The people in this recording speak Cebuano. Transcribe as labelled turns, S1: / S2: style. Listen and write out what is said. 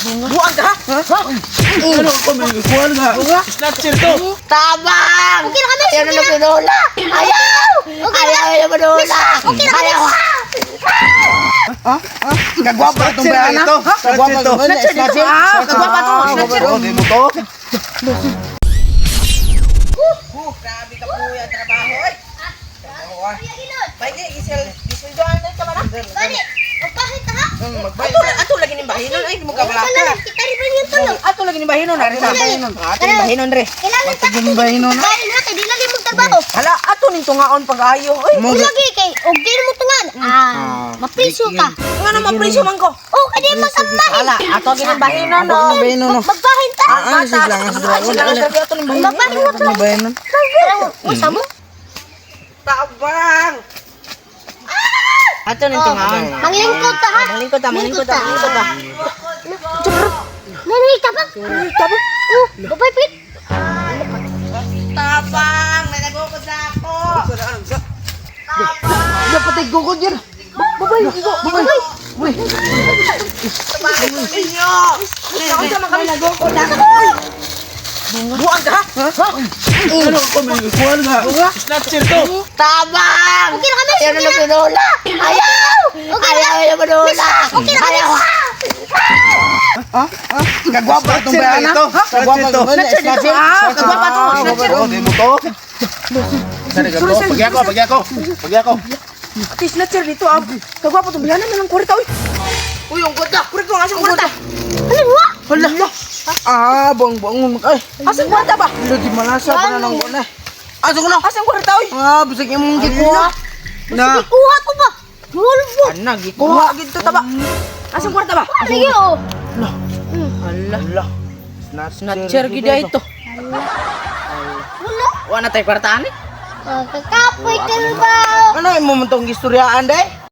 S1: Buang ka, ha? Ha?
S2: Ano ko may kuan nga? Snatcher to.
S3: Tabang!
S4: Okay na kami.
S3: Ayaw na
S4: Okay na.
S3: pinula! Ayaw!
S4: Okay na.
S3: Ayaw na pinula!
S4: Okay na kami.
S3: Ayaw!
S1: Kagwapa itong bayana.
S2: Ito.
S1: Kagwapa
S2: Snatcher to.
S1: Snatcher dito. Ah, kagwapa to. Snatcher.
S2: Oh, di mo to.
S1: Grabe ka po yung trabaho, oy. Bay, gisuldoan na ka man.
S4: Gani, magpahit ta ha?
S1: Ato, ato lagi ning bahinon ay mo kabala ka.
S4: Kita rin ba yung tulong?
S1: Ato lagi ning bahinon, ari sa bahinon. Ato ning bahinon re.
S4: Kailangan sa bahinon. Bahin ha, kay di lagi magtrabaho.
S1: Hala, ato ning tungaon pag-ayo. Oy,
S4: Kung lagi kay og di mo tungan. Ah, mapriso ka.
S1: Ngano mapresyo man ko?
S4: Oh, kadi magkambahin.
S1: Hala, ato lagi ning bahinon no.
S4: Magbahin ta.
S1: Ah, sige lang, sige ato ning bahinon.
S4: Magbahin mo to.
S1: Bahinon.
S4: Mo sa mo.
S1: Tabang. Ato ning tungaon.
S4: Manglingkod ta ha.
S1: Manglingkod ta, manglingkod ta, manglingkod ta.
S4: Nanay tabang. Tabang. Oh, babay pit.
S1: Tabang, nagagukod na ako.
S3: Dapat ay gugod yun!
S1: Babay, igo, babay. Tabang ninyo. Ako sa mga kami nagukod na ako. Buang ka, ha? Ha?
S2: Ano ko may kuan nga? Snatcher to.
S3: Tabang!
S4: Okay na kami.
S3: Ayaw na pinula! Ayaw!
S4: Okay na.
S3: Ayaw na pinula!
S4: Okay na kami.
S3: Ayaw!
S1: Kagwapa itong
S2: Snatcher
S1: bayana.
S2: ito. Snatcher to.
S1: Snatcher dito. Ah, kagwapa to. Snatcher.
S2: Oh, di mo to. Pagi ako, pagi ako. Pagi ako.
S1: Ate, snatcher dito ah. Kagwapa itong bayana na lang kwarta, uy. Uy, ang kwarta. Kwarta nga asang kwarta.
S4: Ano wa?
S1: Hala.
S3: Ah, buang-buang mo kay.
S1: Asang kwarta ba?
S3: Lo di malasa pa na nang kuna.
S1: Asang ko na? Asang kwarta, uy?
S3: Ah, bisag imong gikuha.
S1: Na.
S4: Kuha ko ba? Mulbo.
S1: Ana, gikuha gito ta ba? Asang kwarta ba?
S4: Lagi oh.
S1: Hala. Snatcher gid ito.
S4: Wala.
S1: Wa na tay kwarta ani.
S4: Oh, kakapoy ka ba?
S3: Ano imo man tong gistoryaan day?